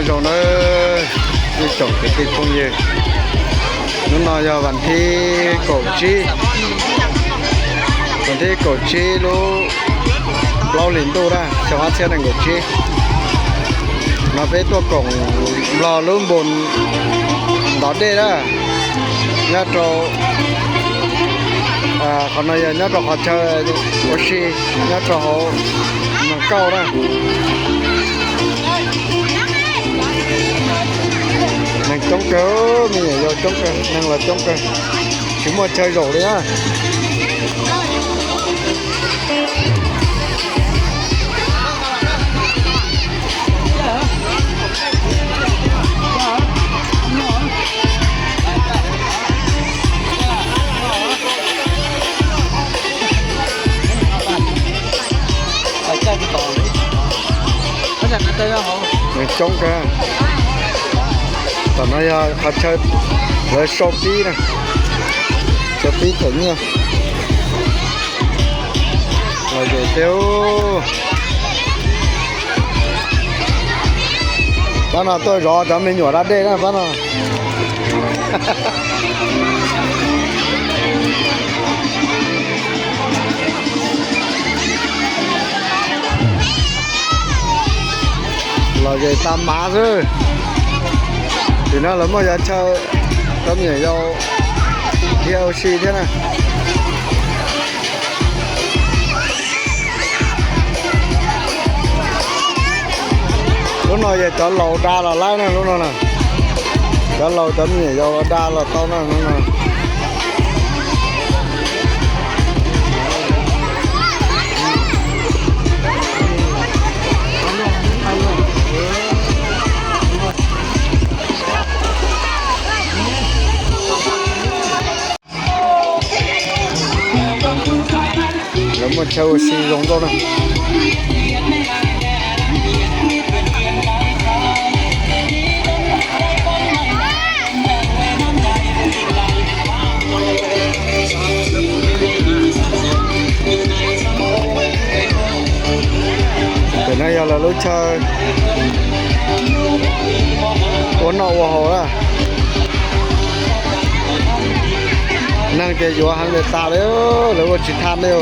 Zoo na, ib tsoom kwv tij phooj ywg, hnub no yog vas thib kaum tsib, vas thib kaum tsib lub plaub hlis ntuj na, xyoo ob txhiab nees nkaum tsib. No peb tuaj koom Nplog lub npus ntov dej na, nyob rau, qhov no yog nyob rau qhov chaw ua si, nyob rau hauv Moos Kauj na. Neeg coob kawg, me nyuam yaus coob kawg, neeg los coob kawg, tsis muaj chaw zaum li na. Neeg coob kawg. Tom no yog qhov chaw lawv sau pib na, sau pib tawm nyiaj. Los ces peb, pab no tuaj zov cov me nyuam da dej na pab no. Los zes tag mav xwb. Tim no lawv muaj yov chaw rau me nyuam yaus dhia ua si thiab na. Lub no yog cov laus da los laib na lub no na. Cov laus cov me nyuam yaus los da los tau na lub no. Lawv muaj chaw ua si zoo nkauj na. Tam no yog lawv lub chaw ua noj ua haus na. Neeg ces yuav heev li tas li, lawv ua tsis tag li.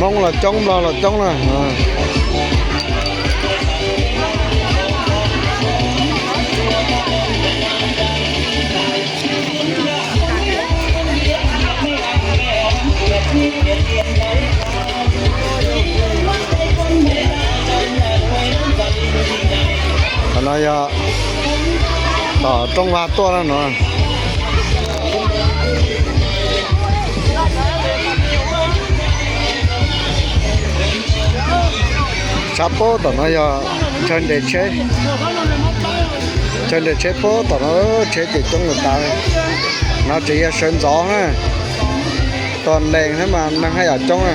Hmoob los coob, Nplog los coob na. Qhov no yog tom Rooj Vag tuaj na no. Sab pab tom no yog chaw nres tsheb, chaw nres tsheb pab tom no, tsheb ces coob li tas. No tseem yog sawv ntxov na, tos lees thiab mas neeg haj yam coob na.